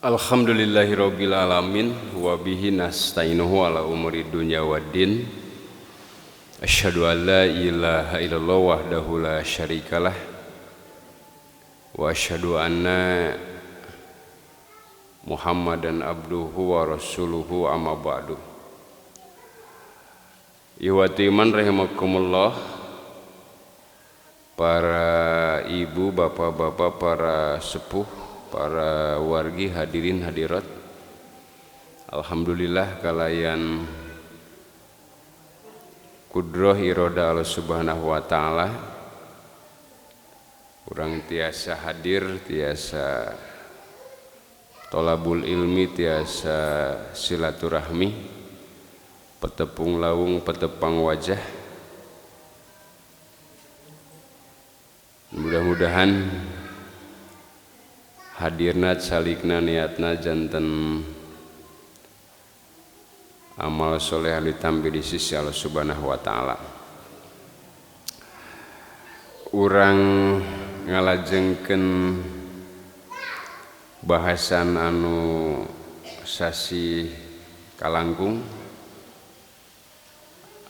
Alhamdulillahirabbil alamin wa bihi nasta'inuhu ala umuri dunya waddin. Asyhadu an la ilaha illallah wahdahu la syarikalah wa asyhadu anna Muhammadan abduhu wa rasuluhu, amma ba'du. Ihwati iman rahimakumullah, para ibu, bapak-bapak, para sepuh, para wargi, hadirin hadirat. Alhamdulillah kalayan kudroh iroda Allah Subhanahu wa ta'ala, urang tiasa hadir, tiasa tolabul ilmi, tiasa silaturahmi, petepung lawung, petepang wajah. Mudah-mudahan hadirna, calikna, niatna janten amal soleh ditampi di sisi Allah Subhanahu wa ta'ala. Urang ngalajengkeun bahasan anu sasih kalangkung,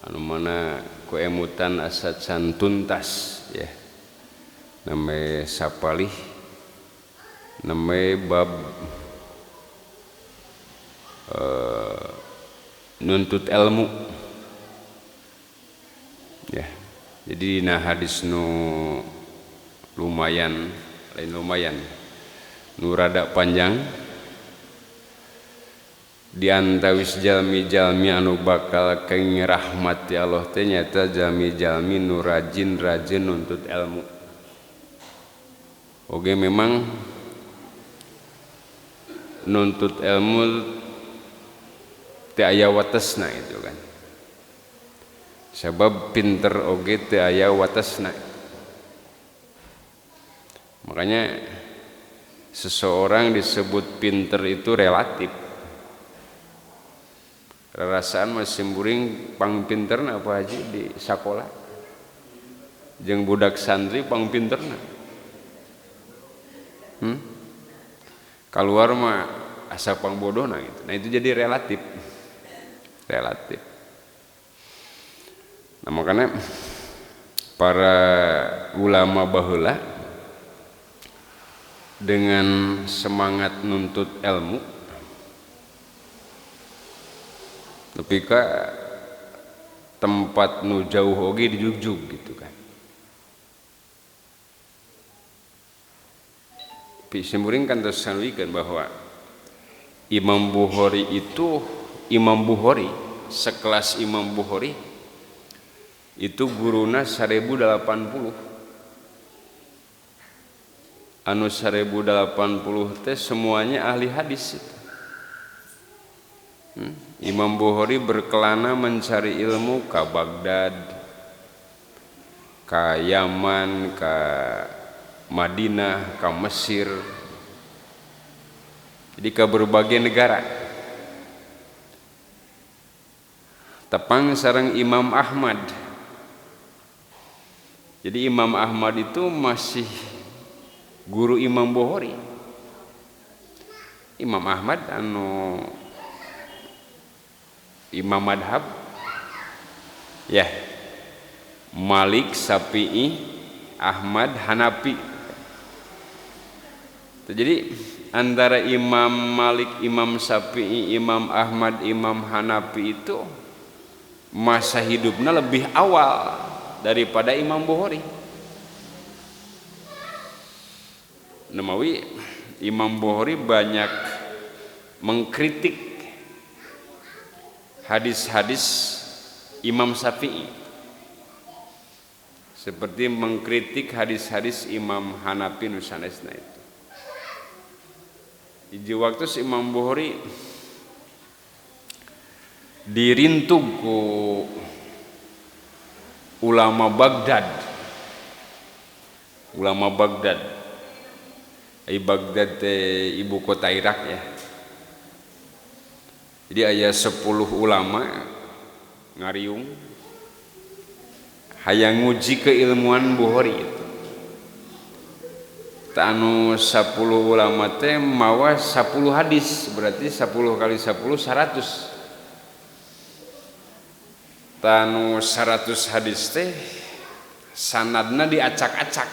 anu mana ku emutan asa can tuntas ya, namanya sapalih, namanya bab nuntut ilmu ya. Jadi nah hadis nu lumayan, lain lumayan, nu rada panjang, di antawis jalmi-jalmi anu bakal kenging rahmat ya Allah teh nyata jalmi-jalmi nu rajin-rajin nuntut ilmu. Oke, memang nuntut ilmu teu aya watesna itu kan. Sebab pinter oge teu aya watesna. Makanya seseorang disebut pinter itu relatif. Rarasaan masih muring pang pinterna apa haji di sakola. Jeung budak santri pang pinterna. Kaluar mah asa pang bodohna gitu. Nah itu jadi relatif. Relatif. Nah makanya para ulama baheula dengan semangat nuntut ilmu nepi ka tempat nu jauh oge dijugjug gitu kan. Simburing kan terus sanuikeun bahwa Imam Bukhari itu, Imam Bukhari sekelas Imam Bukhari itu guruna 1080. Anu 1080 teh semuanya ahli hadis itu. Imam Bukhari berkelana mencari ilmu ke Baghdad, ke Yaman, ke Madinah, ke Mesir, jadi ke berbagai negara. Tepang sareng Imam Ahmad. Jadi Imam Ahmad itu masih guru Imam Bukhari. Imam Ahmad anu Imam madhab ya, Malik, Syafi'i, Ahmad, Hanafi. Jadi antara Imam Malik, Imam Syafi'i, Imam Ahmad, Imam Hanafi itu masa hidupnya lebih awal daripada Imam Bukhari. Namawi Imam Bukhari banyak mengkritik hadis-hadis Imam Syafi'i, seperti mengkritik hadis-hadis Imam Hanafi nu sanesna itu. Hiji waktu Imam Bukhari dirintug ku ulama Baghdad. Ulama Baghdad. Ai Baghdad teh ibu kota Irak ya. Jadi aya 10 ulama ngariung hayang nguji keilmuan Bukhari itu. Tanu 10 ulama teh mawa 10 hadis, berarti 10 kali 10 100. Tanu 100 hadis teh sanadna diacak-acak.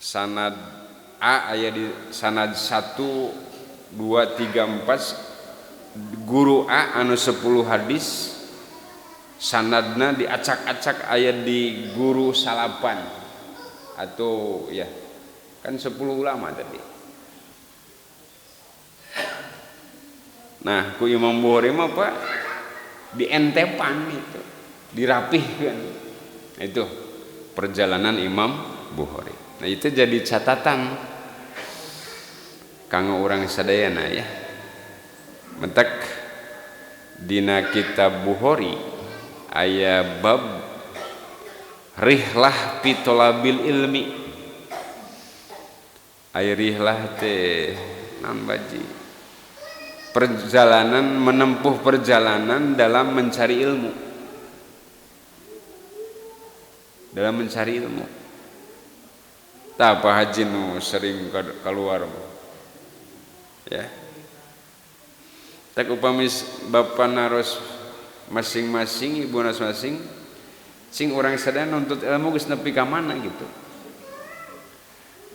Sanad A aya di sanad 1 2 3 4, guru A anu 10 hadis sanadna diacak-acak aya di guru salapan atau ya kan 10 ulama tadi. Nah, ku Imam Bukhari mah Pak dientepan itu, dirapihkan. Nah, itu perjalanan Imam Bukhari. Nah, itu jadi catatan kanggo urang sadayana ya. Mentak dina kitab Bukhari aya bab rihlah pitolabil ilmi. Aya rihlah teh naon baji? Perjalanan, menempuh perjalanan dalam mencari ilmu. Dalam mencari ilmu. Tah Pak Haji nu sering keluar ya. Tak upami bapak naros masing-masing, ibu naros masing, sing orang sadaya nuntut ilmu geus nepi ka mana gitu.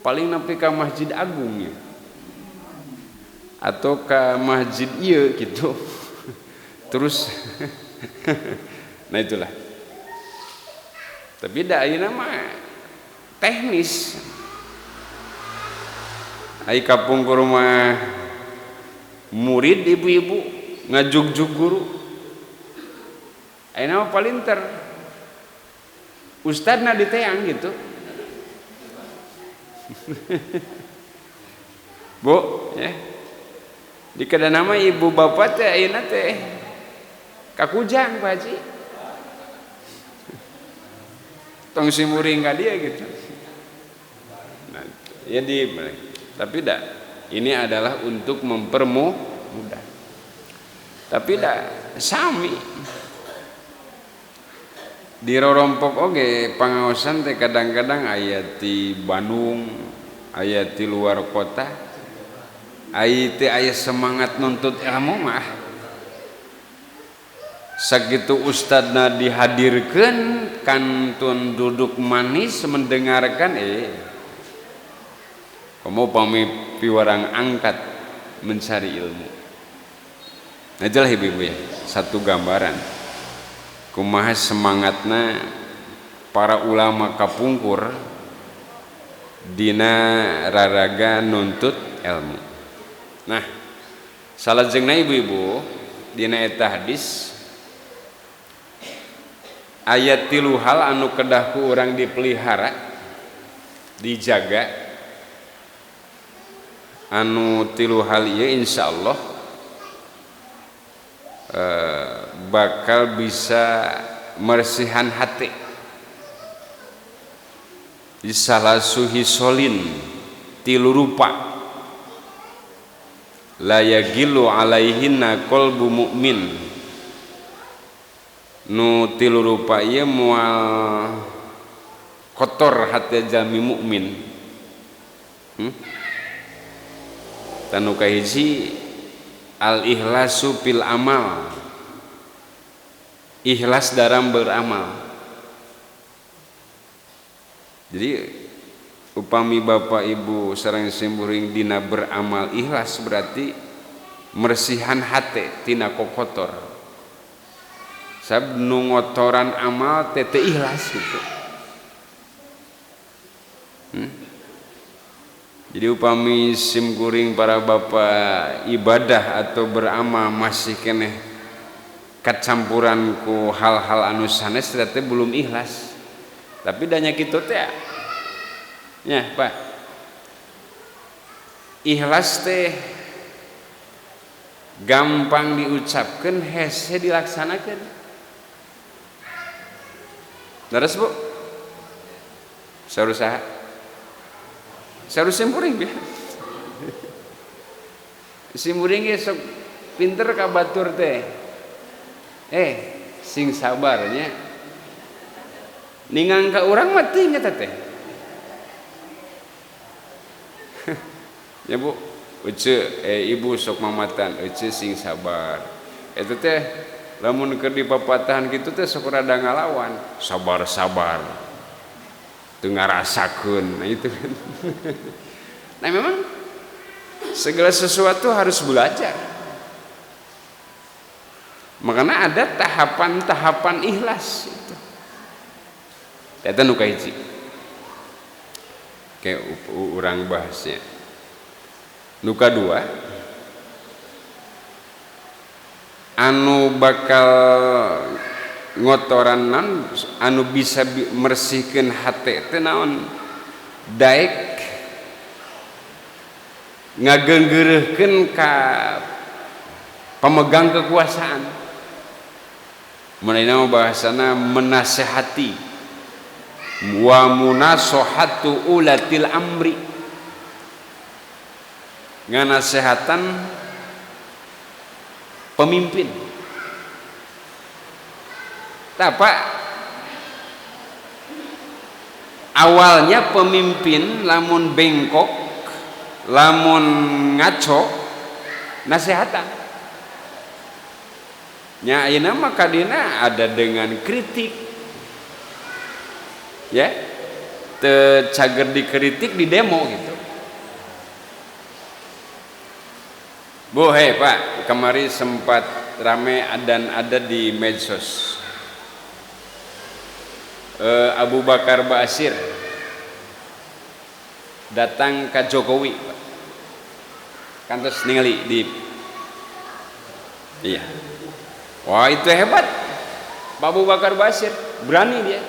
Paling nepi ka Masjid Agung ya. Atau ka masjid ieu gitu. Terus nah itulah. Tapi da ayeuna mah teknis. Ai kapungkur mah murid ibu-ibu ngajugjug guru. Ayeuna mah palinter ustadna diteang gitu. Bu, ya. Di kada nama ibu bapak teh ayeuna teh kakujang Pak Haji. Tong simuring ka dia gitu. Nah, ya di tapi dah ini adalah untuk mempermudah. Tapi dah sami di rorompok oge pangaosan teh kadang-kadang aya ti Bandung, aya ti luar kota, aya teh aya semangat nuntut ilmu mah. Sakitu ustadna dihadirkeun kantun duduk manis mendengarkan komo pami piwarang angkat mencari ilmu. Nah itulah ibu-ibu ya, satu gambaran kumaha semangatna para ulama kapungkur dina raraga nuntut ilmu. Nah, salajengna ibu-ibu dina eta hadis ayat 3 hal anu kedah ku urang dipelihara, dijaga. Anu 3 hal ieu insyaallah bakal bisa mersihan hati. Di salah suhisolin 3 rupa la yagilu alaihinna qalbu mukmin. Nu 3 rupa ieu moal kotor hati jalmi mukmin. Tanu kahiji al ihlasu fil amal, ikhlas dalam beramal. Jadi upami bapak ibu sareng simkuring dina beramal ikhlas berarti mersihan hati tina kokotor. Sab nu ngotoran amal teh teu ikhlas gitu. Jadi upami simkuring para bapak ibadah atau beramal masih keneh kacampuran ku hal-hal anu sanes teh belum ikhlas. Tapi danya kitu teh ya, Pak. Ikhlas teh gampang diucapkeun hese dilaksanakeun. Leres Bu? Sarusaha? Sarus simpuring ya. Simpuring ge sok pinter ka batur teh. Sing sabarnya. Ningang ka urang mah teuing eta teh. Ya Bu, ece ibu sok mamatan, ece sing sabar. Eta teh lamun keur dipapatahan kitu teh sok rada ngalawan, sabar-sabar. Teu ngarasakeun, nah itu kan. Nah memang segala sesuatu harus belajar. Makanya ada tahapan-tahapan ikhlas itu. Eta nu kahiji. Kayak urang bahasnya. Nu kadua, anu bakal ngotoran nan, anu bisa mersihkeun hate teh naon? Daek ngageunggeureuhkeun ka pemegang kekuasaan. Mun ayeuna mah bahasana menasehati, wa munasohatu ulatil amri, nganasehatan pemimpin. Tah Pak, awalnya pemimpin lamun bengkok, lamun ngaco, nasehatan. Nya ayeuna mah kadina ada dengan kritik. Ya, teu cager dikritik di demo gitu. Bu, hei Pak, kemari sempat rame dan ada di medsos. Abu Bakar Ba'asyir datang ke Jokowi, Pak. Kantos ningali di, iya. Wah itu hebat, Pak Abu Bakar Ba'asyir berani dia.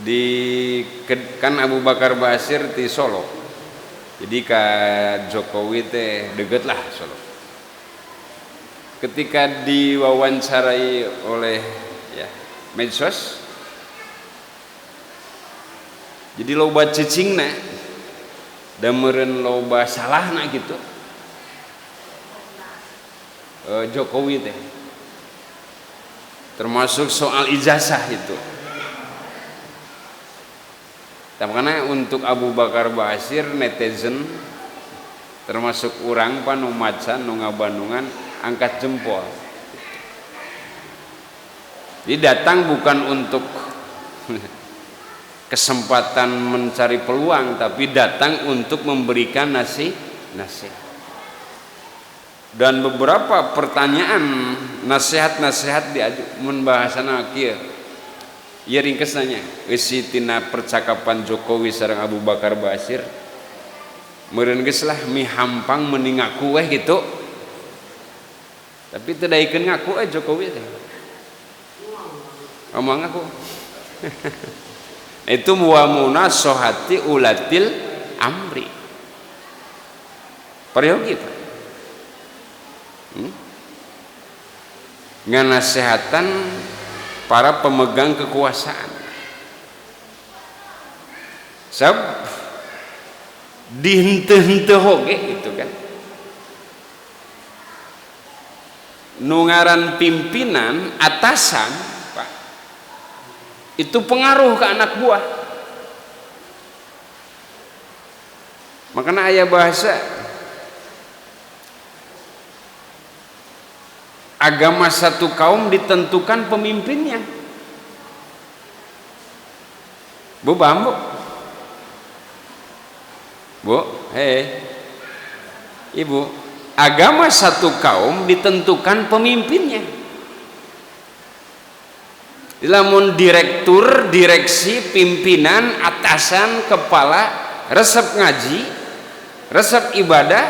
Di kan Abu Bakar Ba'asyir di Solo. Jadi ke Jokowi teh deket lah Solo. Ketika diwawancarai oleh ya, medsos, jadi loba cicingna dan meureun loba salahna gitu. Jokowi teh termasuk soal ijazah itu. Karena untuk Abu Bakar Ba'asyir netizen termasuk urang pa nu maca nu ngabandungan angkat jempol. Jadi datang bukan untuk kesempatan mencari peluang, tapi datang untuk memberikan nasihat. Dan beberapa pertanyaan nasihat-nasihat diaju mun bahasana kieu. Ieu ringkesna eusi tina percakapan Jokowi sareng Abu Bakar Ba'asyir. Meureun geus lah mihampang mending ngaku weh gitu. Tapi teu daekeun ngaku Jokowi teh. Omong ngaku. Itu wa munasohati ulatil amri. Peryogi Pak. Nganasehatan para pemegang kekuasaan. Sab dihenteu-henteu oge gitu kan. Nu ngaran pimpinan atasan Pak, itu pengaruh ke anak buah. Makanya aya bahasa agama satu kaum ditentukan pemimpinnya. Bu, paham Bu? Bu, hei Ibu, agama satu kaum ditentukan pemimpinnya. Lamun direktur, direksi, pimpinan, atasan, kepala resep ngaji, resep ibadah,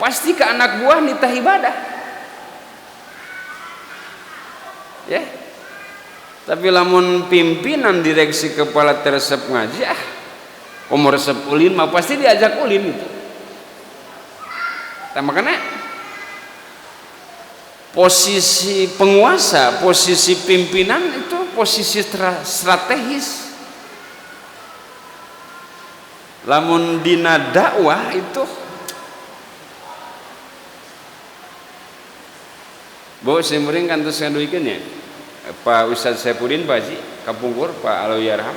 pasti ke anak buah nitah ibadah. Ya. Tapi lamun pimpinan direksi kepala teresep ngaji, ah, umur resep ulin mah pasti diajak ulin itu. Nah, makanya posisi penguasa, posisi pimpinan itu posisi strategis. Lamun dina dakwah itu, Bu, simuring kantos ngaduikeun ya. Pak Ustadz Saipudin, Pak Haji Kapungkur, Pak Alawi Yarham.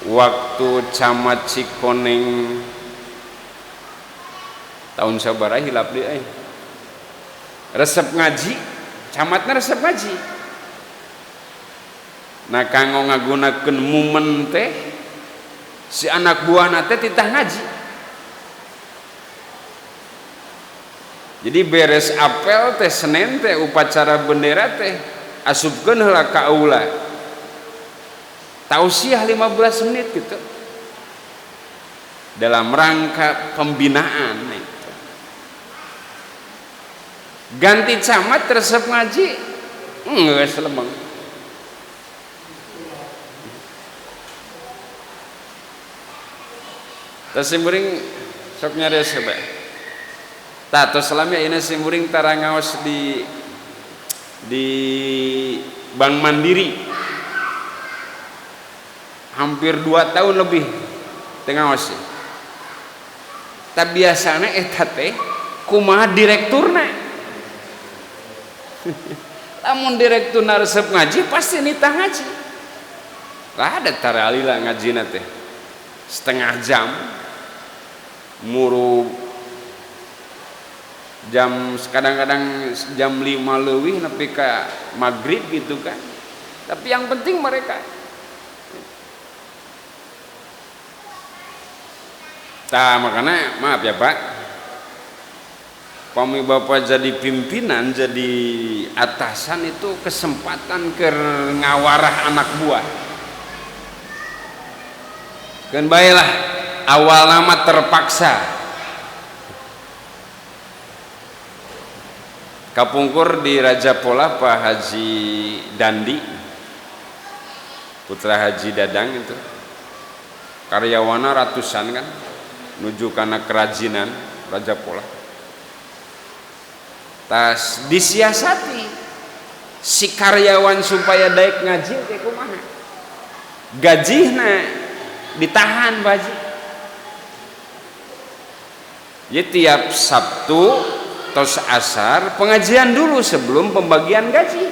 Waktu Camat Cikoneng tahun sabaraha hilap deui euy. Resep ngaji, camatna resep ngaji. Nah kanggo ngagunakeun momen teh si anak buahna teh titah ngaji. Jadi beres apel teh Senin teh upacara bendera teh asupkeun heula ka aula. Tausiah 15 menit gitu. Dalam rangka pembinaan itu. Ganti camat resep ngaji geus lemeng. Tah simkuring sok nyareos bae. Tah tos salami ayeuna simkuring tara ngaos di Bank Mandiri. Hampir 2 tahun lebih teu ngaos. Tah biasana eta teh kumaha direkturna. Lamun direkturna resep ngaji pasti nitah ngaji. Lah ada taralila ngajina teh. Setengah jam muru jam kadang-kadang jam 5 leuwih nepi ka maghrib gitu kan. Tapi yang penting mereka. Tah makanya maaf ya Pak, pami Bapak jadi pimpinan, jadi atasan itu kesempatan keur ngawarah anak buah. Keun bae lah awal nama terpaksa. Kapungkur di Raja Pola Pak Haji Dandi, putra Haji Dadang itu karyawana ratusan kan, nuju kana kerajinan Raja Pola. Tas disiasati si karyawan supaya daek ngaji teh kumaha, gajihna ditahan Pak Haji. Jadi tiap Sabtu tos asar pengajian dulu sebelum pembagian gaji.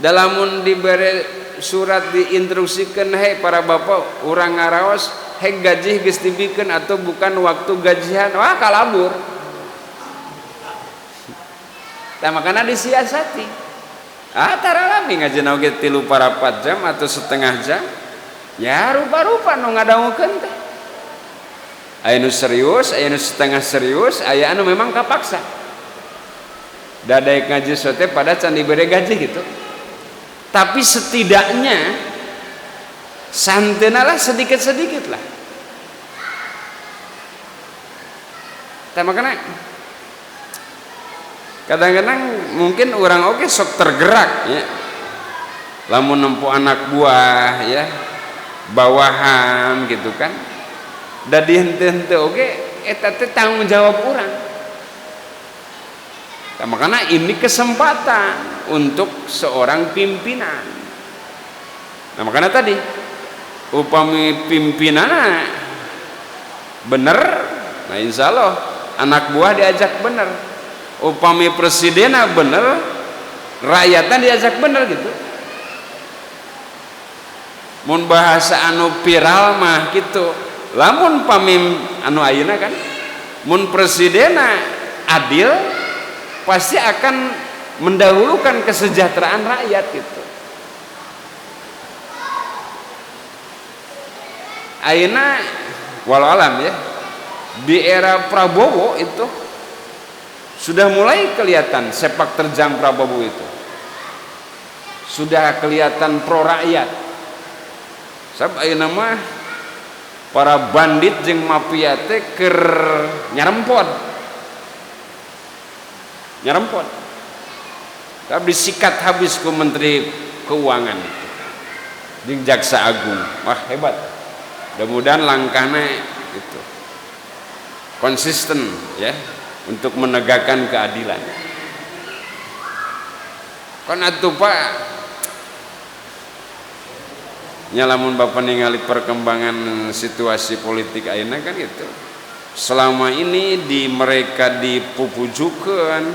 Dalamun diberi surat diinstruksikan, hei para bapak urang ngaraos, hei gaji geus dibikeun atau bukan waktu gajian, wah kalabur. Tah makana disiasati. Ah tara lami ngajina oge 3-4 jam atau setengah jam. Ya rupa-rupa nu ngadangukeun teh. Aya nu serius, aya nu setengah serius, aya anu memang kapaksa. Dadaek ngaji sote pada can dibere gaji gitu. Tapi setidaknya santeuna lah sedikit-sedikit lah. Tah makana kadang-kadang mungkin orang oge sok tergerak ya. Lamun nempo anak buah ya, bawahan gitu kan. Da dihenteu-henteu oge eta teh tanggung jawab urang. Tah makana ini kesempatan untuk seorang pimpinan. Nah makana tadi upami pimpinanna bener, nah insyaallah anak buah diajak bener. Upami presidenna bener, rakyatna diajak bener gitu. Mun bahasa anu viral mah gitu. Lamun pamim anu ayeuna kan, mun presidenna adil pasti akan mendahulukan kesejahteraan rakyat gitu. Ayeuna walau alam ya, di era Prabowo itu sudah mulai kelihatan sepak terjang Prabowo itu. Sudah kelihatan pro rakyat. Sebab ayeuna mah para bandit jeung mafia teh keur nyarempot. Nyarempot. Tapi disikat habis ku Menteri Keuangan itu. Jeung Jaksa Agung. Wah, hebat. Mudah-mudahan langkahnya itu konsisten ya untuk menegakkan keadilan. Kon atuh Pak, nya lamun Bapak ningali perkembangan situasi politik ayeuna kan gitu. Selama ini di mereka dipupujukeun,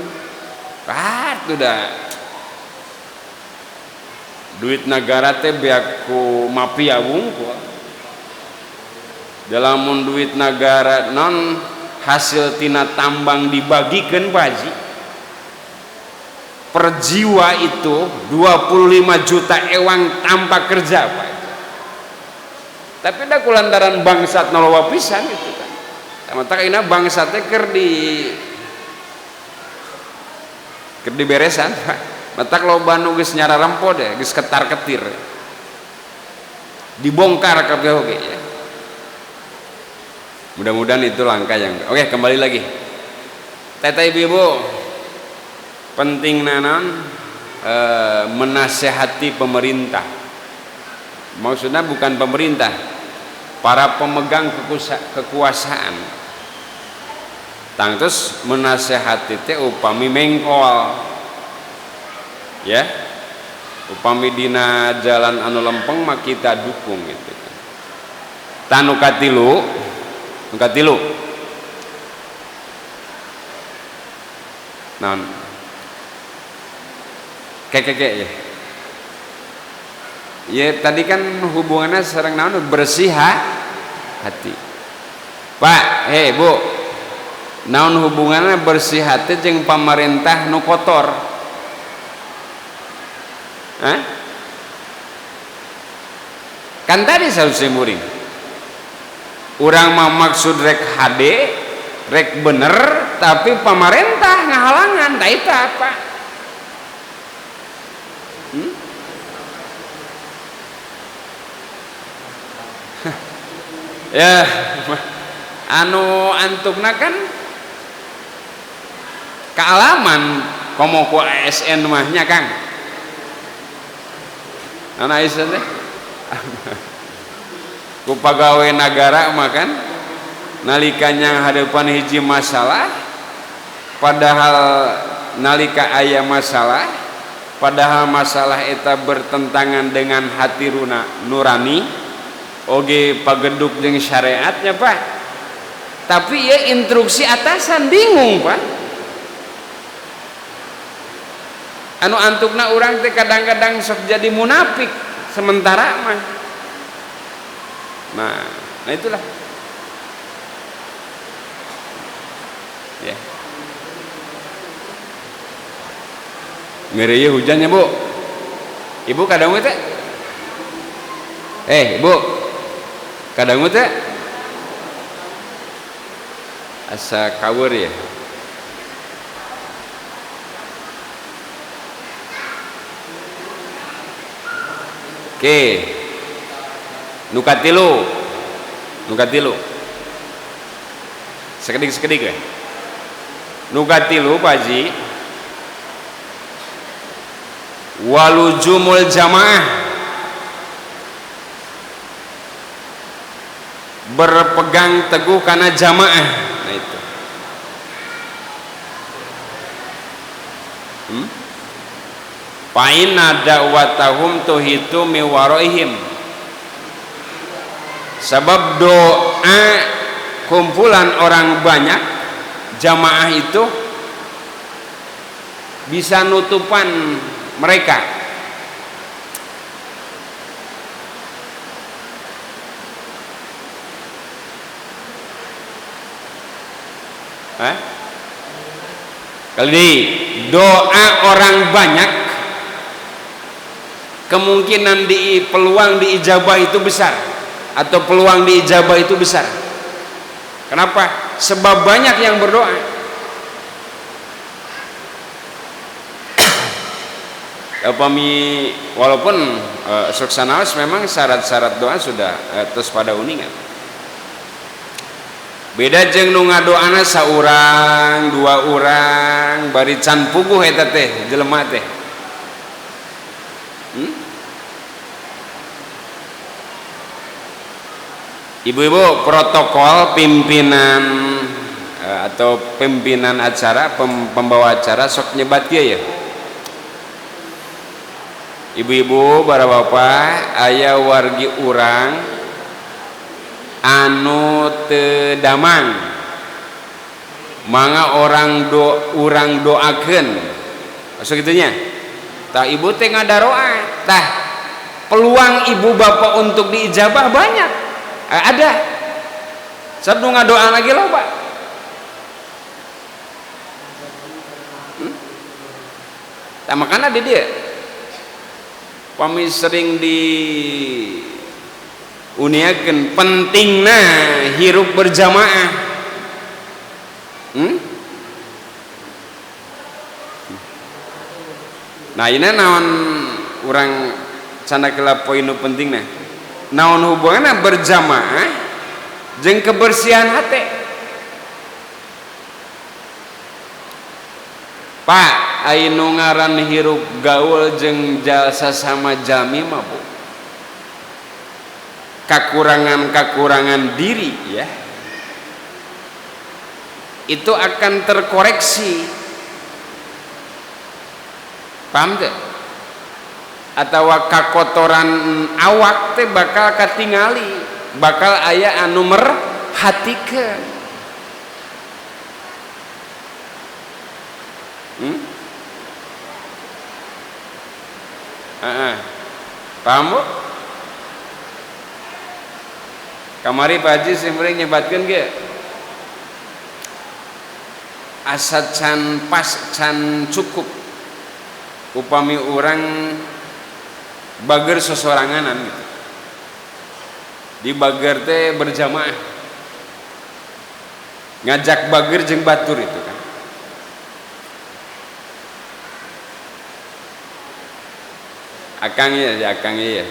ah tuh dah. Duit negara teh beak ku mafia wungkul. Lamun duit negara non hasil tina tambang dibagikan Pak Haji, per jiwa itu 25 juta ewang tanpa kerja Pak. Tapi dah kulantaran bangsat nolowa pisan gitu kan. Mata ini bangsatnya keur di beresan Pak. Mata loba nu geus nyararempo deh, geus ketar-ketir. Dibongkar kabeh oge ya. Mudah-mudahan itu langkah yang oke. Kembali lagi. Teteh ibu-ibu, penting nanon menasehati pemerintah. Maksudnya bukan pemerintah, para pemegang kekuasaan. Tangtus menasehati teh upami mengkol, ya, upami dina jalan anu lempeng mah kita dukung gitu. Tanu katilu, nu katilu. Naon? Keke ya. Ya tadi kan hubungannya sareng naon, bersih hati. Pak, hei Bu, naon hubungannya bersih hati jeung pamarentah nu kotor? Hah? Kan tadi sausé muring. Urang mah maksud rek hade, rek bener, tapi pamarentah ngahalangan, tah itu apa? Ya, anu antukna kan kealaman komo ku ASN mah nya Kang. Anu ASN teh ku pagawe nagara mah kan nalika nyanghadepan hiji masalah, padahal nalika aya masalah, padahal masalah eta bertentangan dengan hati nurani oge pageduk jeung syariatnya Pak, tapi ya instruksi atasan bingung Pak. Anu antukna urang teh kadang-kadang sok jadi munafik sementara mah. Nah itulah ya. Ngeri hujannya Bu. Ibu kadang teh, Ibu kadang teh asa kawur ya. Oke, nu katilu, sekedik-sekedik ya. Nu katilu Pak Haji, walujumul jamaah, berpegang teguh karena jamaah. Nah itu. Fa'inna da'watahum tuhitu miwaroihim. Sebab doa kumpulan orang banyak jamaah itu bisa nutupan mereka. Hah? Kali doa orang banyak kemungkinan di peluang diijabah itu besar, atau peluang diijabah itu besar. Kenapa? Sebab banyak yang berdoa. Upami walaupun suksanaos memang syarat-syarat doa sudah terus pada uningan. Beda jeung nu ngadoana saurang, dua urang, bari can puguh eta teh jelema teh. Ibu-ibu, protokol pimpinan atau pimpinan acara, pembawa acara sok nyebat kieu ya. Ibu-ibu, para bapak, aya wargi urang anu teu damang, mangga orang urang doakeun. Maksud gitunya. Tah ibu teh ngadaroa, tah Peluang ibu bapak untuk diijabah banyak. Ada. Sebab nu ngadoa lagi loba. Nah, makana di dia pami sering di uniakeun pentingna hirup berjamaah. Nah, ini naon urang candak poin nu pentingna. Naon hubunganna berjamaah jeung kebersihan hati? Pak, ai nu ngaran hirup gaul jeung jalsa sama jami mah Bu. Kakurangan-kakurangan diri ya, itu akan terkoreksi. Paham teh? Atau kakotoran awak teh bakal katingali, bakal aya anu merhatikeun. Paham Bu? Kamari Pak Haji simpuling nyebatkeun ge. Asa can pas can cukup upami urang bager sosoranganan gitu. Di bager teh berjamaah. Ngajak bager jeung batur itu kan. Akang ya, akang ya.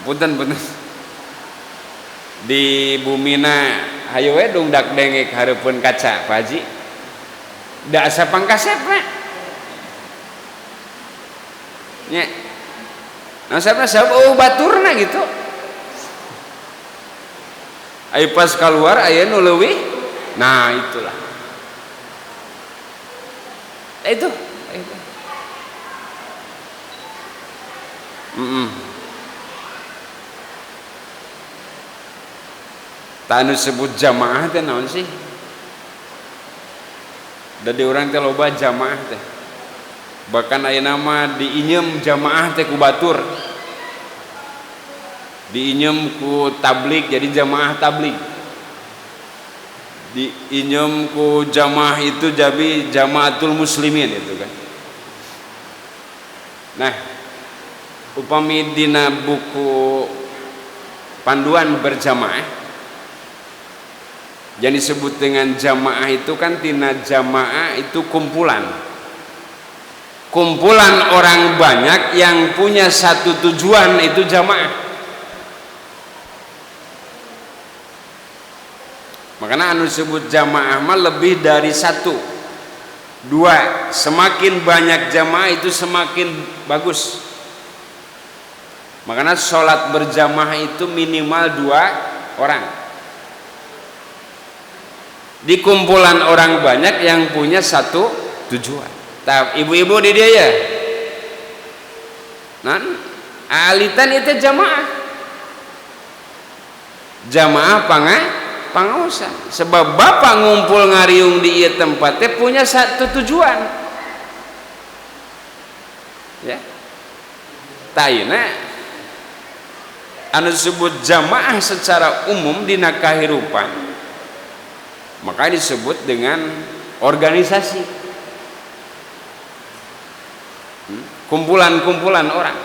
Punten punten. Di bumina hayu we dungdak dengek hareupeun kaca Pak Haji. Da asa pangkasepna. Nya. Nah, sapna sabab eueuh baturna gitu. Ayo pas keluar aya nu leuwih. Nah, itulah. Itu. Tanu sebut jamaah teh naon sih? Da di urang teh loba jamaah teh. Bahkan ayeuna mah diinyem jamaah teh ku batur. Diinyem ku tablig jadi jamaah tablig. Diinyem ku jamaah itu jadi jamaatul muslimin itu kan. Nah, upami dina buku panduan berjamaah yang disebut dengan jamaah itu kan tina jamaah itu kumpulan. Kumpulan orang banyak yang punya satu tujuan itu jamaah. Makanya anu disebut jamaah mah lebih dari satu. Dua, semakin banyak jamaah itu semakin bagus. Makanya sholat berjamaah itu minimal 2 orang. Di kumpulan orang banyak yang punya satu tujuan. Tah, ibu-ibu di dia ya. Nan, alitan itu jamaah. Jamaah pangaosan. Sebab bapak ngumpul ngariung di ieu tempat teh punya satu tujuan. Ya. Tah, anu disebut jamaah secara umum dina kahirupan maka disebut dengan organisasi, kumpulan-kumpulan orang.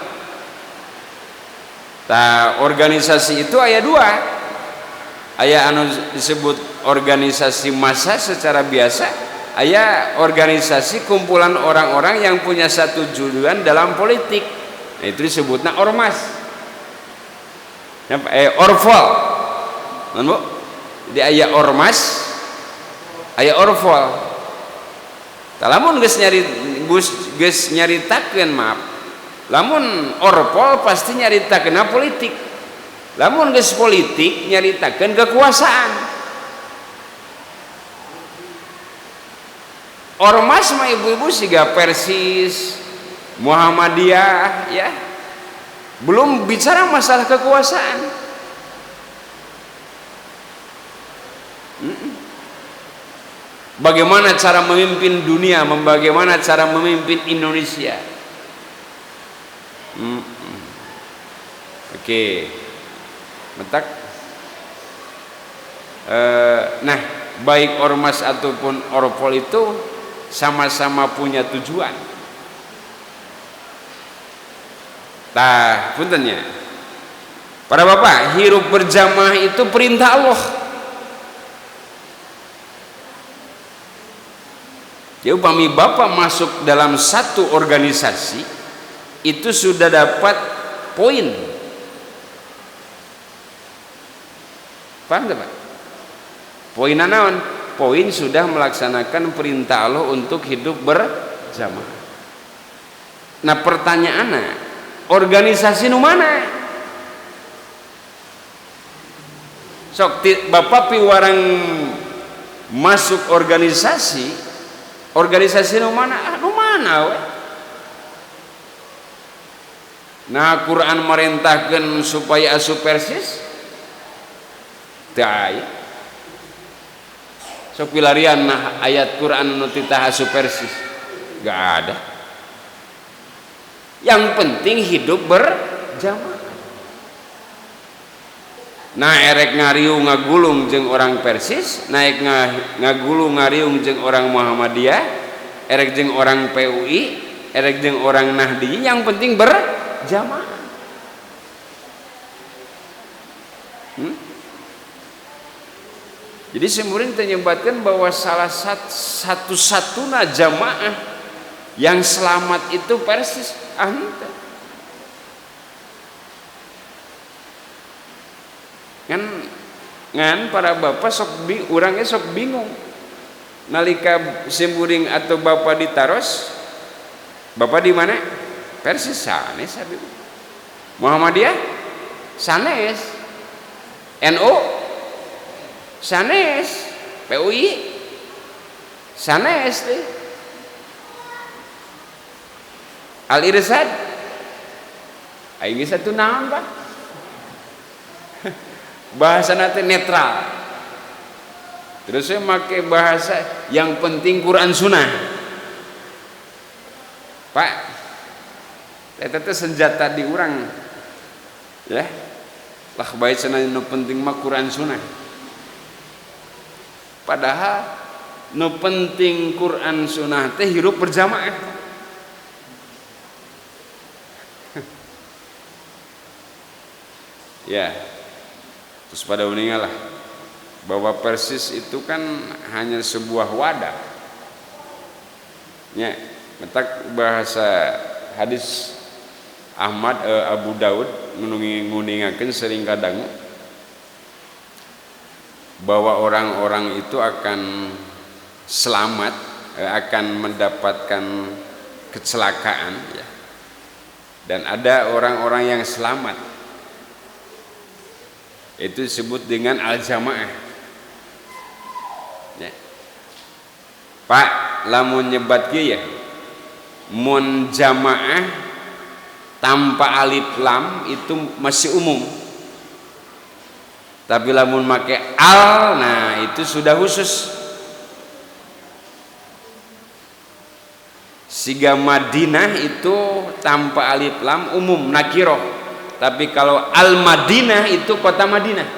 Nah, organisasi itu aya dua, aya anu disebut organisasi massa secara biasa, aya organisasi kumpulan orang-orang yang punya satu tujuan dalam politik. Nah, itu disebutnya ormas, orvol. Non, Bu? Jadi aya ormas, aya orvol. Lamun geus nyari geus nyaritakeun, maaf. Lamun orpol pasti nyaritakeun politik. Lamun geus politik nyaritakeun kekuasaan. Ormas mah ibu-ibu siga Persis, Muhammadiyah ya. Belum bicara masalah kekuasaan. Bagaimana cara memimpin dunia, bagaimana cara memimpin Indonesia. Oke. Mentak nah baik ormas ataupun orpol itu sama-sama punya tujuan. Tah puntennya para bapak, hirup berjamaah itu perintah Allah. Jadi upami bapak masuk dalam satu organisasi itu sudah dapat poin. Paham tidak Pak? Poin naon? Poin sudah melaksanakan perintah Allah untuk hidup berjamaah. Nah pertanyaannya, organisasi nu mana? Sok bapak piwarang masuk organisasi, organisasi nu mana? Ah, nu mana we? Nah Quran merintahkan supaya asup Persis? Teu aya. Sok pilarian nah ayat Quran nu titah asup Persis. Gak ada. Yang penting hidup berjamaah. Nah erek ngariung ngagulung jeung orang Persis, naik ngagulung ngariung jeung orang Muhammadiyah, erek jeung orang PUI, erek jeung orang Nahdi, yang penting berjamaah. Jadi semuring menyebutkan bahwa salah satu-satunya jamaah yang selamat itu Persis. Ah henteu. Ngan para bapak sok urangnya sok bingung nalika simburing atau bapak ditaros, bapak di mana? Persis sanes abi. Muhammadiyah sanes, NU sanes, PUI sanes teh. Al Irsad aing geus atuh naon Pak? Bahasa nanti netral. Terus saya pakai bahasa yang penting Quran Sunnah. Pak, eta teh senjata di urang. Ya. Lah bae cenah nu penting mah Quran Sunnah. Padahal nu penting Quran Sunnah teh hirup berjamaah. Ya. Terus pada uningalah bahwa Persis itu kan hanya sebuah wadah. Ya, mentak bahasa hadis Ahmad Abu Daud nguningakeun sering kadang bahwa orang-orang itu akan selamat, akan mendapatkan kecelakaan ya. Dan ada orang-orang yang selamat. Itu disebut dengan al-jamaah. Ya. Pak, lamun nyebat kieu ya, mun jamaah tanpa alif lam itu masih umum. Tapi lamun make al, nah itu sudah khusus. Siga Madinah itu tanpa alif lam umum nakiroh. Tapi kalau Al-Madinah itu kota Madinah.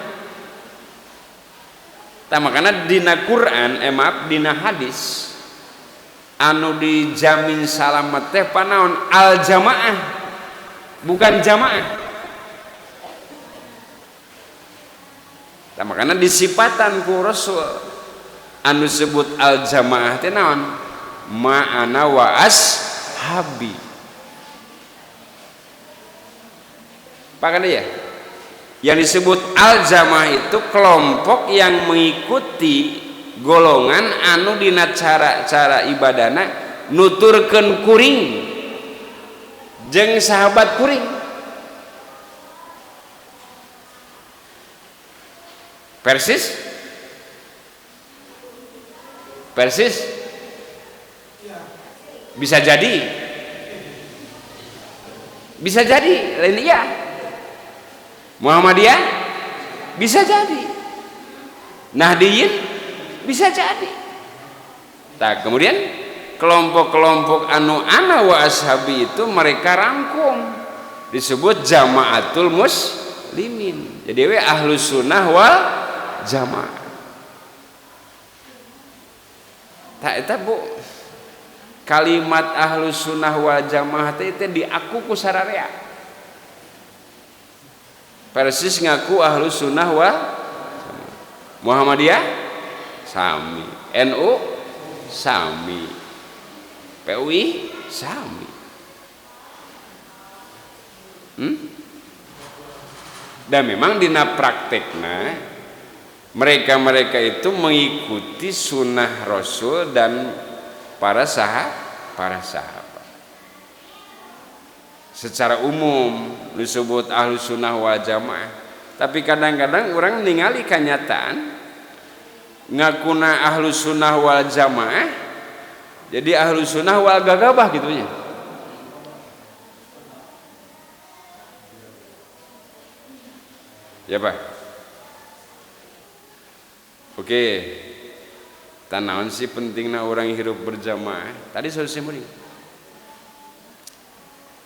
Tah makana dina Quran, maaf dina hadis anu dijamin salamet teh panaon al-jamaah, bukan jamaah. Tah makana disipatan ku Rasul anu sebut al-jamaah teh naon? Ma'ana wa ashabi. Pak kan ya? Yang disebut al-jamaah itu kelompok yang mengikuti golongan anu dina cara-cara ibadana nuturkeun kuring jeung sahabat kuring. Persis? Persis? Bisa jadi. Bisa jadi, lain iya. Muhammadiyah bisa jadi, Nahdiyin bisa jadi. Nah, kemudian kelompok-kelompok anu ana wa ashabi itu mereka rangkum disebut jamaatul muslimin. muslimin. Jadi we ahlus sunnah wal jamaah. Tak eta Bu, kalimat ahlus sunnah wal jamaah teh itu diaku ku sararea. Persis ngaku ahlus sunnah wal jamaah. Muhammadiyah sami, NU sami, PUI sami. Dan memang dina praktekna mereka-mereka itu mengikuti sunnah Rasul dan para sahabat. Secara umum disebut ahlus sunnah wal jamaah. Tapi kadang-kadang orang ningali kenyataan ngakuna ahlus sunnah wal jamaah jadi ahlus sunnah wal gagabah gitu nya. Ya Pak. Oke. Tanaon sih pentingna orang hidup berjamaah. Tadi selesai muring.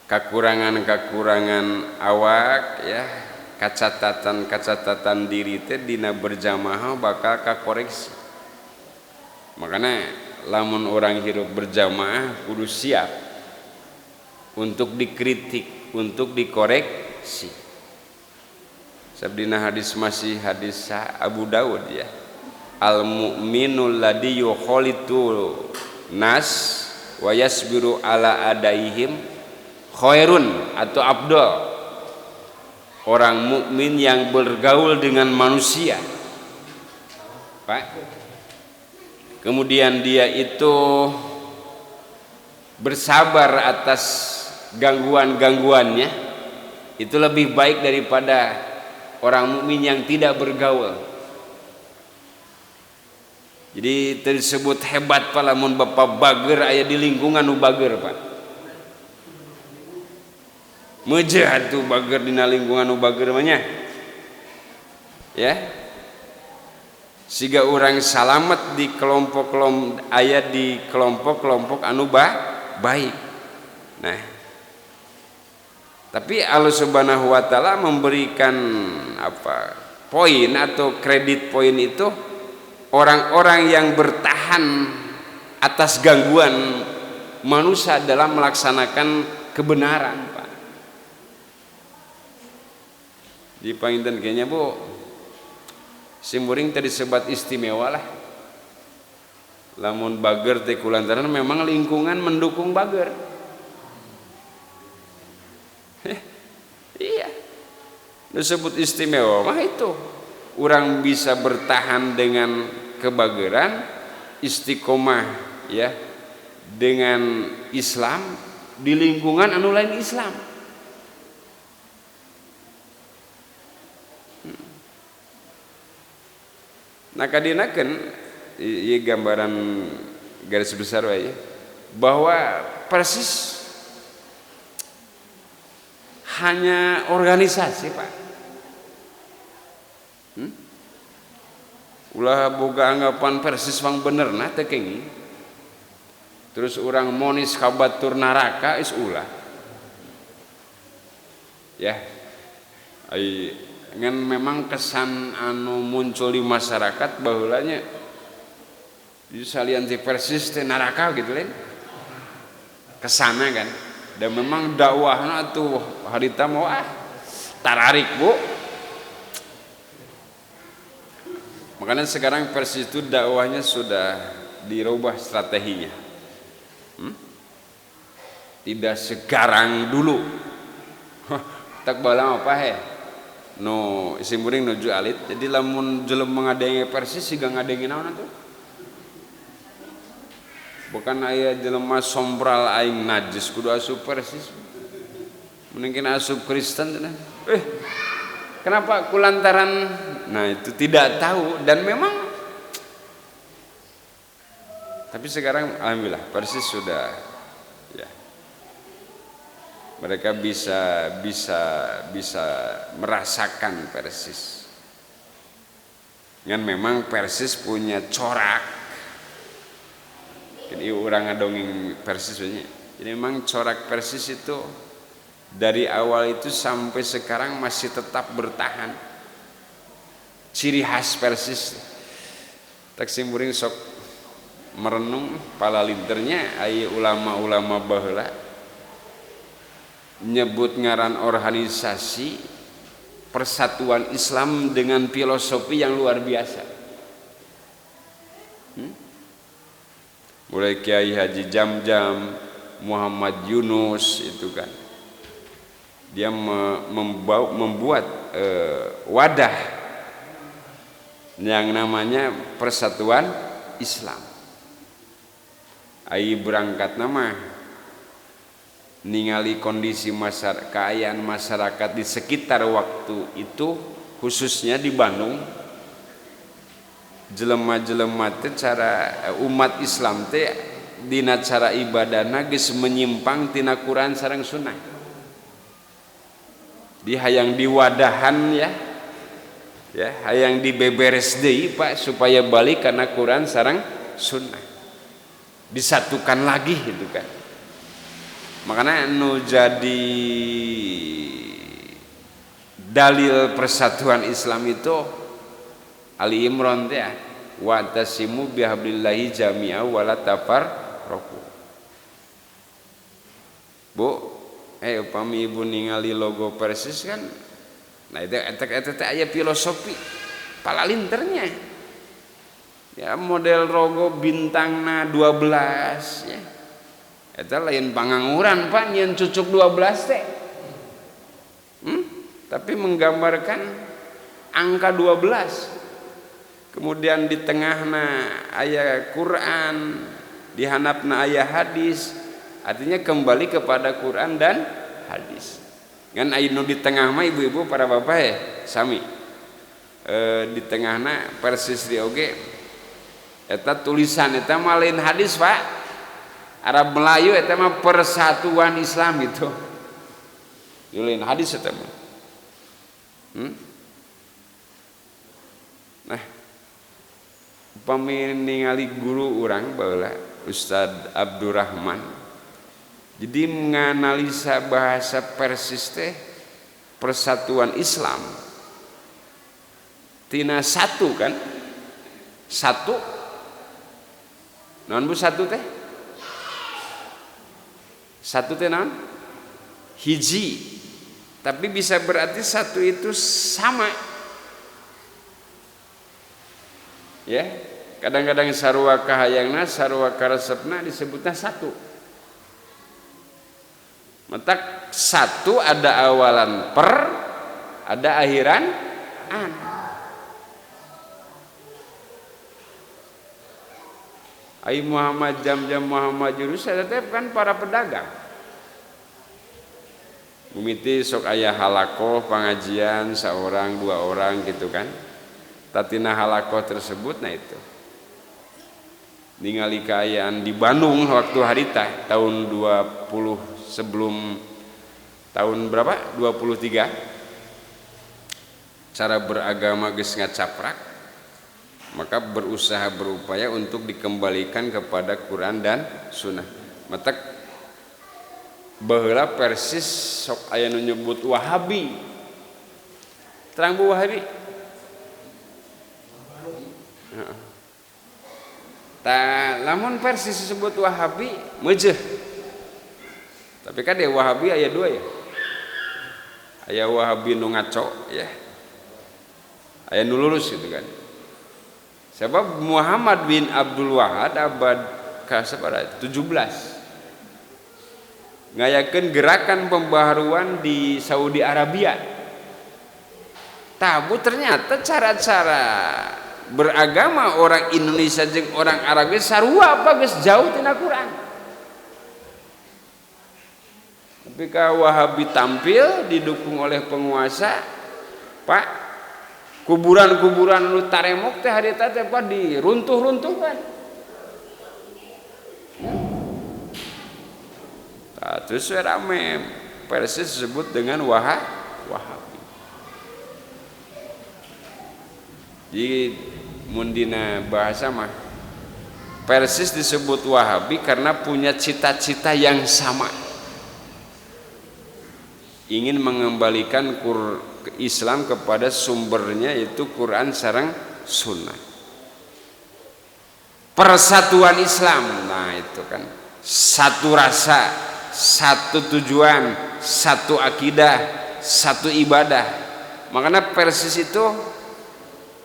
Kakurangan-kakurangan awak ya, kacatatan-kacatatan diri teh dina berjamaah bakal kakoreksi. Makanya lamun orang hidup berjamaah kudu siap untuk dikritik, untuk dikoreksi. Sabdina hadis masih hadis Abu Dawud ya. Al mu'minul ladzi yukhalitu nas wa yasbiru ala adaihim khairun atau abdul. Orang mukmin yang bergaul dengan manusia, Pak. Kemudian dia itu bersabar atas gangguan-gangguannya, itu lebih baik daripada orang mukmin yang tidak bergaul. Jadi tersebut hebat Pak lamun bapak bager aya di lingkungan nu bager Pak. Mejah tuh bager dina lingkungan nu bager mah nya. Ya. Siga urang salamet di kelompok-kelompok aya di kelompok-kelompok anu baik. Nah, tapi Allah Subhanahu wa taala memberikan apa? Poin atau kredit poin itu orang-orang yang bertahan atas gangguan manusia dalam melaksanakan kebenaran, Pak. Di panginten kayaknya Bu, simburing tadi sebat istimewa lah. Lamun bager teh kulantaran memang lingkungan mendukung bager. Iya, disebut istimewa mah itu orang bisa bertahan dengan kebageran, istiqomah ya dengan Islam di lingkungan anu lain Islam. Nah kadinakeun ieu gambaran garis besar wae bahwa persis hanya organisasi Pak. Ulah boga anggapan persis wang bener nah teu kenging. Terus urang monis ka batur neraka is ulah. Ya. Ai ngan memang kesan anu muncul di masyarakat baheulanya salian ti persis teh neraka gitu lain. Kesana kan. Dan memang dakwahna tuh harita mau tararik Bu. Makanya sekarang Persis itu dakwahnya sudah dirubah strateginya. Tidak segarang dulu. Tak balang apa he? No simburing nuju alit. Jadi lamun jelema ngadenge Persis siga ngadenge naon atuh? Bukan aya jelema sombral aing najis kudu asup Persis. Mungkin asup Kristen cenah. Kenapa kulantaran? Nah itu tidak tahu dan memang. Tapi sekarang alhamdulillah Persis sudah ya. Mereka bisa merasakan Persis. Dan memang Persis punya corak. Jadi orang ngadongeng Persis banyak. Jadi memang corak Persis itu Dari awal itu sampai sekarang masih tetap bertahan. Ciri khas Persis. Tak simkuring sok merenung palalinternya aya ulama-ulama baheula nyebut ngaran organisasi persatuan Islam dengan filosofi yang luar biasa. Mulai Kiai Haji Jam-Jam, Muhammad Yunus itu kan. Dia membuat wadah yang namanya Persatuan Islam. Ai berangkat nama ningali kondisi masyarakat, keayaan masyarakat di sekitar waktu itu, khususnya di Bandung, jelema-jelema teh cara umat Islam teh dina cara ibadahna geus menyimpang tina Quran sareng sunnah. Di hayang diwadahan ya, ya hayang dibeberes deui Pak supaya balik karena Quran sareng sunnah disatukan lagi gitu kan. Makanya nu jadi dalil persatuan Islam itu Ali Imran teh wa'tasimu bihablillahi jami'a wala tafarraqu. Bu, upami ibu ningali logo Persis kan. Nah itu eta teh aya filosofi palalinternya. Ya model logo bintangna 12 ya. Eta lain pangangguran Pak nyeun cucuk 12 teh. Tapi menggambarkan angka 12. Kemudian di tengahna aya Quran, di handapna aya hadis. Artinya kembali kepada Quran dan hadis. Ngan aya nu di tengah mah ibu-ibu para bapak ya sami. Di tengahna Persis di oge eta tulisan eta mah lain hadis Pak. Arab Melayu eta mah persatuan Islam gitu. Lain hadis eta mah. Nah, upami ningali guru urang baheula Ustad Abdurrahman. Jadi menganalisa bahasa Persis teh persatuan Islam tina satu kan, satu naon Bu, satu teh, satu teh naon, hiji, tapi bisa berarti satu itu sama ya. Kadang-kadang sarua kahayangna sarua karesepna disebutnya satu. Matak satu ada awalan per, ada akhiran an. Ai Muhammad Jam-Jam Muhammad Yunus tetep kan para pedagang. Mimiti sok aya halakoh pengajian seorang dua orang gitu kan. Tatina halakoh tersebut nah itu. Ningali kaayaan di Bandung waktu harita tahun 20 sebelum tahun berapa? 23. Cara beragama geus ngacaprak, maka berusaha berupaya untuk dikembalikan kepada Quran dan Sunnah. Matak baheula Persis sok aya nu nyebut Wahabi. Terang Bu Wahabi? Heeh. Ta lamun Persis disebut Wahabi meujeuh. Tapi kan dia Wahabi aya dua ya. Aya Wahabi nu ngaco ya. Aya nu lurus gitu kan. Sebab Muhammad bin Abdul Wahab abad ke-17 ngayakeun gerakan pembaharuan di Saudi Arabia. Tabu ternyata cara-cara beragama orang Indonesia jeung orang Arab geus sarua apa geus jauh tina Quran. Ketika Wahabi tampil didukung oleh penguasa, Pak, kuburan-kuburan nu taremok teh harita teh Pak diruntuh-runtuhkan. Nah, terus rame Persis disebut dengan Wahabi. Jadi mun dina bahasa mah Persis disebut Wahabi karena punya cita-cita yang sama. Ingin mengembalikan Islam kepada sumbernya, yaitu Quran sareng sunnah. Persatuan Islam, nah itu kan satu rasa, satu tujuan, satu akidah, satu ibadah. Makanya Persis itu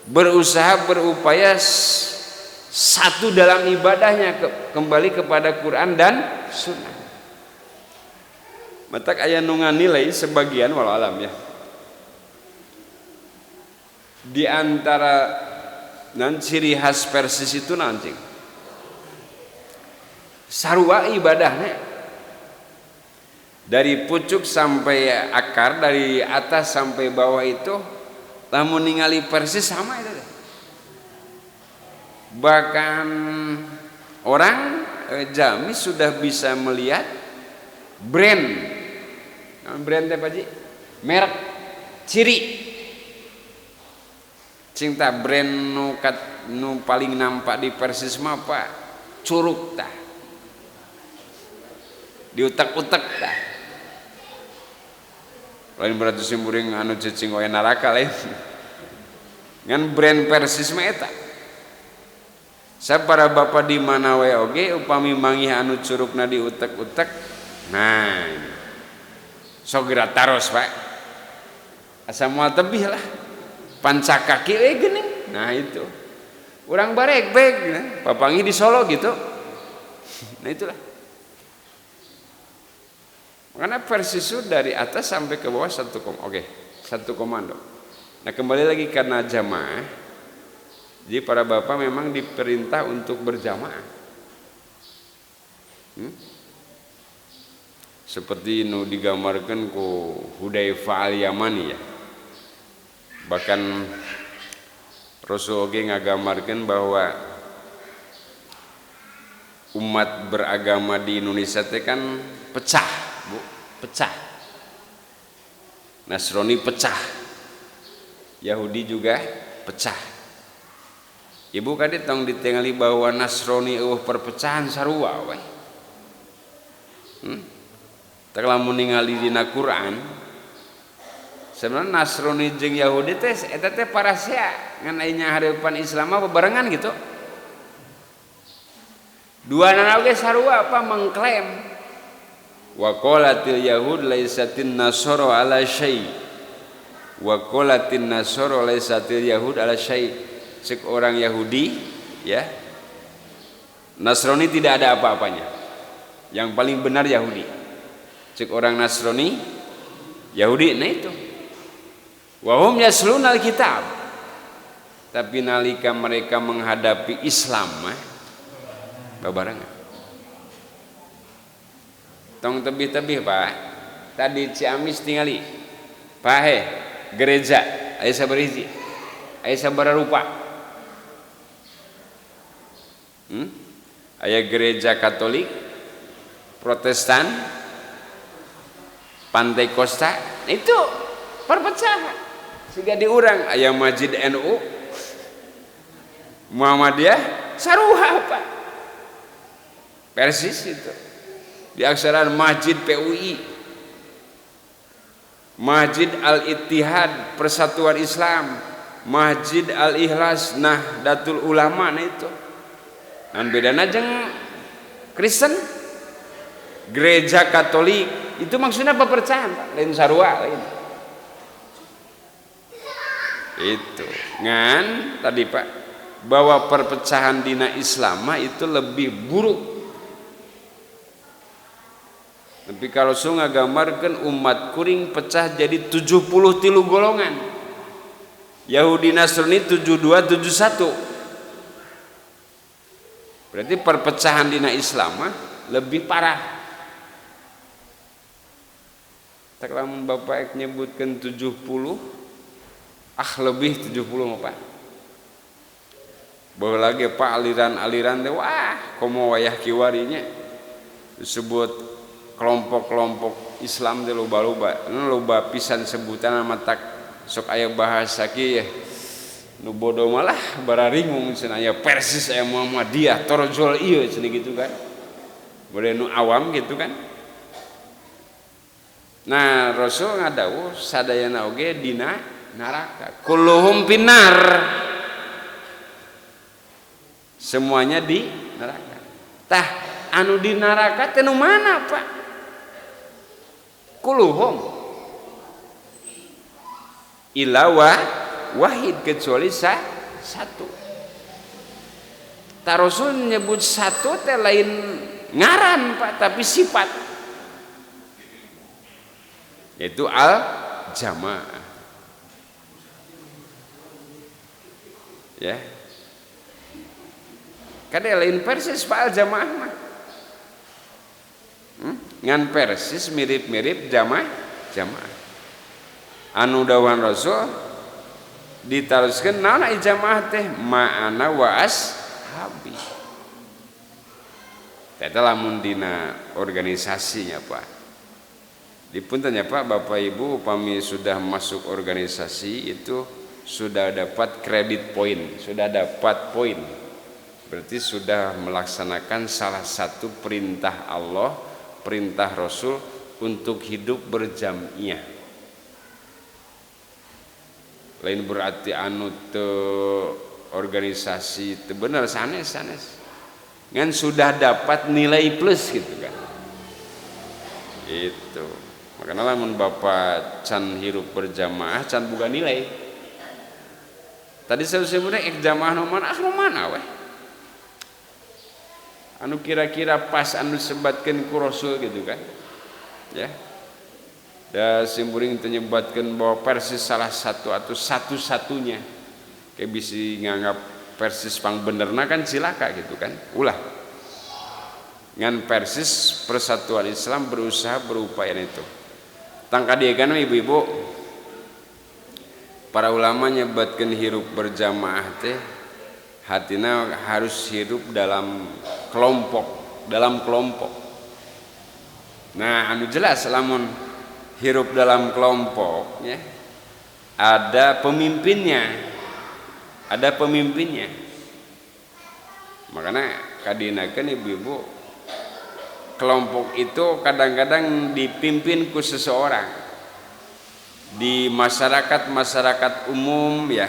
berusaha, berupaya satu dalam ibadahnya, kembali kepada Quran dan sunnah. Matak aya nu nilai sebagian, walau alam ya, di antara nan ciri khas Persis itu nanti sarua ibadahnya dari pucuk sampai akar, dari atas sampai bawah. Itu lamun ningali Persis sama itu deh. Bahkan orang jami sudah bisa melihat brand. Nah, brand teh, Pak, merek, ciri cinta brand nu, kat, nu paling nampak di Persis mah apa? Curug tah, diutak-utak tah. Lain berarti simkuring anu cicing wae neraka, lain. Ngan brand Persis mah eta. Saya para bapak di mana wae oge, upami manggih anu curugna diutek-utek, nah sok geura taros, Pak, asa moal tebih lah, pancakaki we geuning. Nah, itu urang barek beg, nah, papanggih di Solo gitu. Nah, itulah. Karena Persis itu dari atas sampai ke bawah satu kom, oke, satu komando. Nah, kembali lagi karena jamaah. Jadi para bapak memang diperintah untuk berjamaah. Seperti nu digambarkan ku Hudzaifah al-Yamani ya. Bahkan Rasul oge ngagambarkan bahwa umat beragama di Indonesia teh kan pecah, Bu, pecah. Nasrani pecah. Yahudi juga pecah. Ibu kadi tong ditingali bahwa Nasrani euweuh perpecahan, sarua we. Tah, lamun ningali dina Quran sebenarnya Nasrani jeung Yahudi teh eta teh parasea, ngan aya hareupan Islam mah bebarengan gitu. Dua nana oge sarua apa mengklaim, wa qalatil yahud laisatin nasara ala syai wa qalatin nasara laisatil yahud ala syai. Cek orang Yahudi ya, Nasrani tidak ada apa-apanya, yang paling benar Yahudi. Cek orang Nasrani, Yahudi. Nah, itu wahum yaslunal kitab, tapi nalika mereka menghadapi Islam mah babarengan. Tong tebih-tebih, Pak, tadi Ciamis tingali, Pak, he, gereja aya sabaraha hiji, aya sabaraha rupa? Aya gereja Katolik, Protestan, Pantekosta. Itu perpecahan. Sehingga diurang aya masjid NU, Muhammadiyah, sarua, Pak. Persis itu di aksaran Masjid PUI, Masjid Al-Ittihad Persatuan Islam, Masjid Al-Ikhlas Nahdlatul Ulama. Nah, itu dan bedana jeung Kristen, gereja Katolik itu maksudnya apa? Perpecahan, Pak. Lain sarua, lain itu. Ngan tadi, Pak, bahwa perpecahan dina Islam itu lebih buruk. Tapi kalau Rasul ngagambarkan umat kuring pecah jadi 73 golongan, Yahudi Nasrani 72, 71. Berarti perpecahan dina Islam mah lebih parah. Tak lamun Bapak nyebutkan 70, ah, lebih 70 mah, Pak. Bahwa lagi, Pak, aliran-aliran teh, wah, komo wayah kiwarinya disebut kelompok-kelompok Islam teh loba-loba, loba pisan sebutan. Matak sok aya bahasa kieu ya, nu bodoh malah bararingung, cenah aya Persis, aya Muhammadiyah, torjol ieu cenah gitu kan. Boleh nu awam gitu kan. Nah, Rasul ngadawuh sadayana oge dina neraka. Kulluhum finnar. Semuanya di neraka. Tah, anu di neraka teh nu mana, Pak? Kulluhum illa wahid, kecuali satu. Tah, Rasul nyebut satu teh lain ngaran, Pak, tapi sifat, yaitu al jamaah. Ya, kada lain persis Pak al jamaah mah. Ngan persis mirip-mirip jamaah. Anu dawuhan Rasul ditaruskeun naon ai jamaah teh ma'ana wa ashabi. Eta lamun dina organisasinya, Pak. Dipunten ya Pak, Bapak Ibu upami sudah masuk organisasi itu sudah dapat kredit poin, sudah dapat poin. Berarti sudah melaksanakan salah satu perintah Allah, perintah Rasul untuk hidup berjamiah. Lain berarti anu teu organisasi teu bener, sanes. Ngan sudah dapat nilai plus gitu kan. Itu. Makanya lamun bapak can hirup berjamaah can boga nilai. Tadi saya sebutnya ek jamaah nu mana, ah nu mana weh. Anu kira-kira pas anu sebatkeun ku Rasul gitu kan. Ya. Da simburing teu nyebatkeun bahwa persis salah satu atau satu-satunya. Kayak bisi nganggap persis pang benerna kan cilaka gitu kan. Ulah. Ngan persis Persatuan Islam berusaha berupaya itu. Tangka dia kan ibu-ibu, para ulama nyebatkeun hirup berjamaah teh hatina harus hidup dalam kelompok, dalam kelompok. Nah, anu jelas lamun hirup dalam kelompok ya, ada pemimpinnya. Ada pemimpinnya. Makanya kadinakeun ibu-ibu, kelompok itu kadang-kadang dipimpin ku seseorang. Di masyarakat-masyarakat umum ya,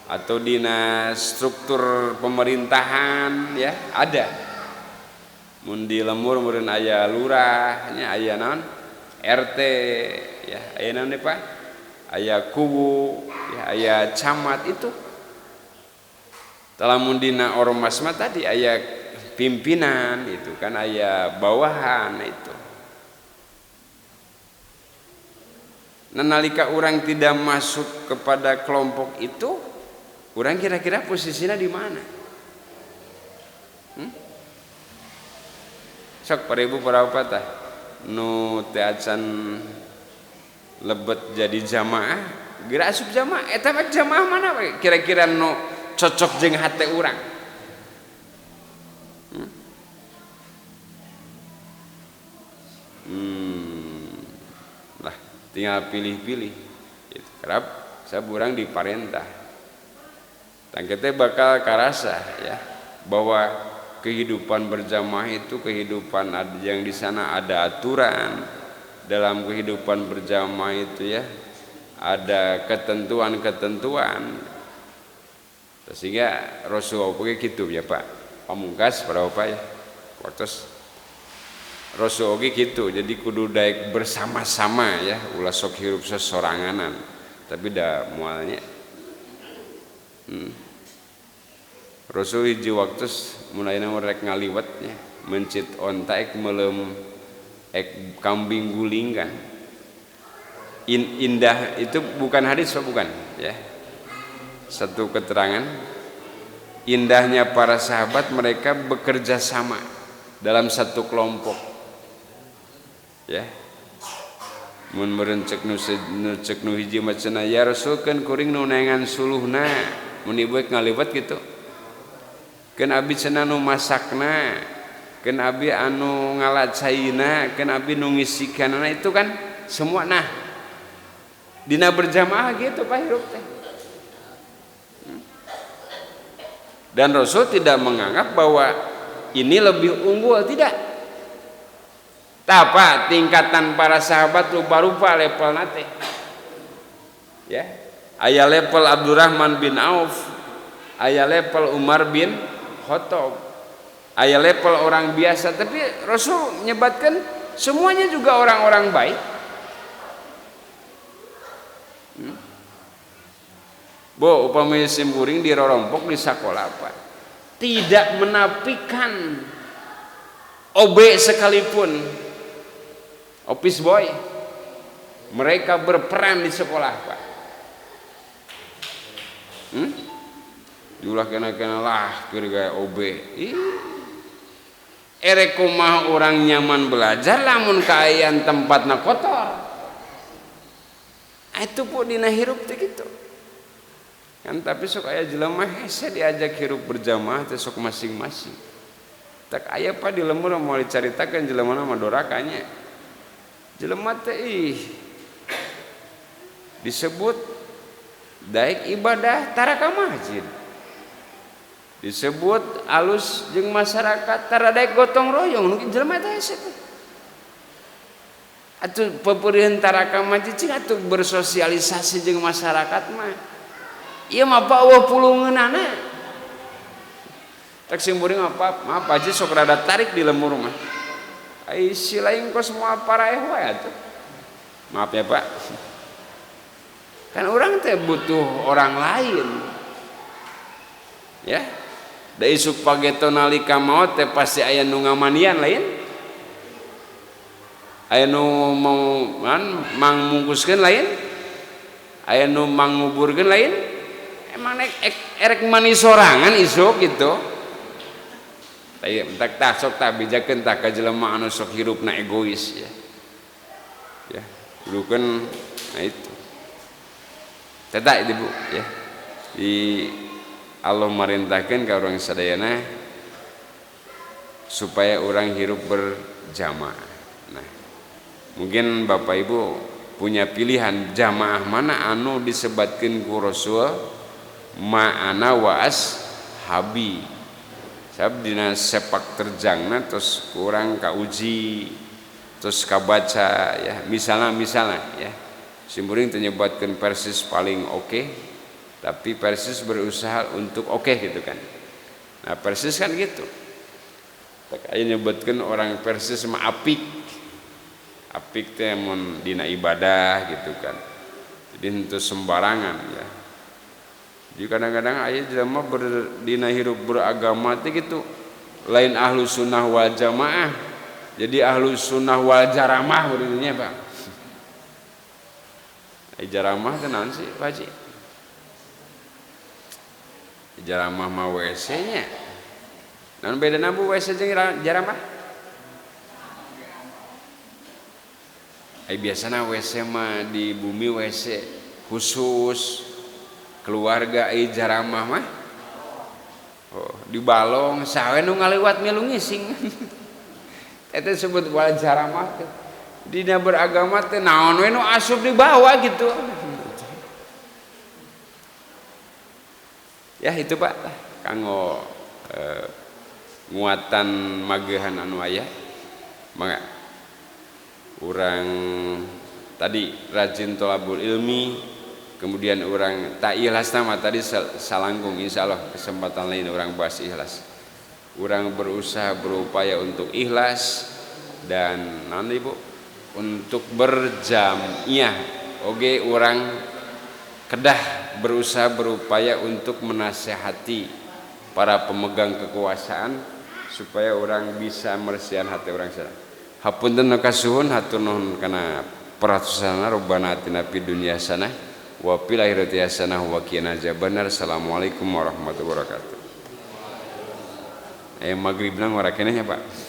atau dina struktur pemerintahan ya ada. Mun di lembur meureun aya lurah nya, aya naon RT ya, aya naon Pak, aya kuwu ya, aya camat itu. Lamun dina ormas mah tadi aya pimpinan itu kan, aya bawahan itu. Nah, nalika orang tidak masuk kepada kelompok itu, orang kira-kira posisinya di mana? Sok para ibu para bapak tah nu teu acan lebet jadi jamaah, geura asup jamaah, eta mah jamaah mana kira-kira nu cocok jeung hate urang? Lah tinggal pilih-pilih gitu. Kerap saya urang diparentah. Tangkete bakal karasa ya bahwa kehidupan berjamaah itu kehidupan yang di sana ada aturan. Dalam kehidupan berjamaah itu ya ada ketentuan-ketentuan. Sehingga Rasulullah oge kitu ya Pak. Pamungkas para bapak ya. Waktu Rasul oge kitu, jadi kudu daek bersama-sama ya, ulah sok hirup sesoranganan. Tapi da moalnya. Rasul hiji waktu mun ayeuna rek ngaliwet nya, mencit onta ek meuleum ek kambing guling kan. Indah itu bukan hadis bukan ya. Satu keterangan indahnya para sahabat, mereka bekerja sama dalam satu kelompok ya. Mun meureun cek nu hiji mah cenah ya Rasul keun kuring nu neangan suluhna, mun ibu ngaliwet gitu. Keun abi cenah nu masakna, keun abi anu ngalacaina, keun abi nu ngisikanana, itu kan semua. Nah dina berjamaah gitu Pak hirup teh. Dan Rasul tidak menganggap bahwa ini lebih unggul, tidak. Tah Pak, tingkatan para sahabat rupa-rupa levelna teh. Ya, aya level Abdurrahman bin Auf, aya level Umar bin Khattab, aya level orang biasa, tapi Rasul nyebatkan semuanya juga orang-orang baik. Bo, upami simkuring dirorompok di sekolah apa? Tidak menafikan OB sekalipun, office boy, mereka berperan di sekolah, Pak. Hmm? Julah kena-kena lah keur gaya OB. Ih. Erek kumaha orang nyaman belajar lamun kaayaan tempatna kotor. Itu pun dina hirup teh gitu. Kan tapi sok aya jelema hese diajak hirup berjamaah teh sok masing-masing. Tak aya Pak di lembur mau dicaritakeun jelema mah dorakanya. Jelema teh ih disebut daek ibadah tara ka masjid. Disebut alus jeung masyarakat tara daek gotong royong, nu jelema teh hese teh. Atuh pepeurihan tara ka masjid cing atuh bersosialisasi jeung masyarakat mah. Ieu mah Pak eueuh pulungeunana. Tak simkuring apa, maaf aja sok rada tarik di lembur mah. Ai si lain kos moal paraeh wae atuh. Maaf ya Pak. Kan orang teh butuh orang lain. Ya. Da isuk pageto nalika maot teh pasti aya nu ngamandian lain. Aya nu mau man mangmungkuskeun lain. Aya nu manguburkeun lain. Emang nek erek mani sorangan isuk gitu. Tak tak sok tak bejakeun tak ka jelema anu sok hirupna egois ya. Ya, dulu kan nah itu. Cetak itu Bu ya. Di Allah merintahkan ke orang sadayana supaya orang hirup berjamaah. Nah, mungkin Bapak Ibu punya pilihan jamaah mana anu disebatkeun ku Rasul ma'ana wa ashabi. Sabab dina sepak terjangna terus kurang kauji terus kabaca ya, misalnya misalnya ya. Simkuring teu nyebatkeun Persis paling oke, tapi Persis berusaha untuk oke gitu kan. Nah, Persis kan gitu. Tak aya nyebutkeun orang Persis mah apik. Apik teh mun dina ibadah gitu kan. Jadi henteu sembarangan ya. Jadi kadang-kadang aya jelema dina hirup beragama teh gitu. Lain ahlu sunnah wal jamaah. Jadi ahlu sunnah wal jaramah nya Pak. Jaramah teh naon sih Pak Haji? Jaramah mah WC nya. Naon bedana Bu WC jeung jaramah? Ai biasana WC mah di bumi WC khusus keluarga, ai jaramah mah oh, di balong saha nu ngaliwat milu ngising. Eta disebut wal jaramah teh. Dina beragama teh naon we nu asup di bawah gitu. Ya itu Pak kanggo nguatan magehan anu aya. Mangga urang tadi rajin tolabul ilmi, kemudian urang tak ikhlas nama tadi salangkung, insyaallah kesempatan lain urang bahas ikhlas. Urang berusaha berupaya untuk ikhlas dan nanti Bu untuk berjamiah. Oge urang kedah berusaha berupaya untuk menasehati para pemegang kekuasaan supaya orang bisa mersihan hati orang sana. Hapunten kasuhun hatur nuhun kana perhatosanana, robbana atina fid dunya hasanah wa fil akhirati hasanah wa qina azabannar. Assalamualaikum warahmatullahi wabarakatuh. Magribna ngora keneh nya Pak.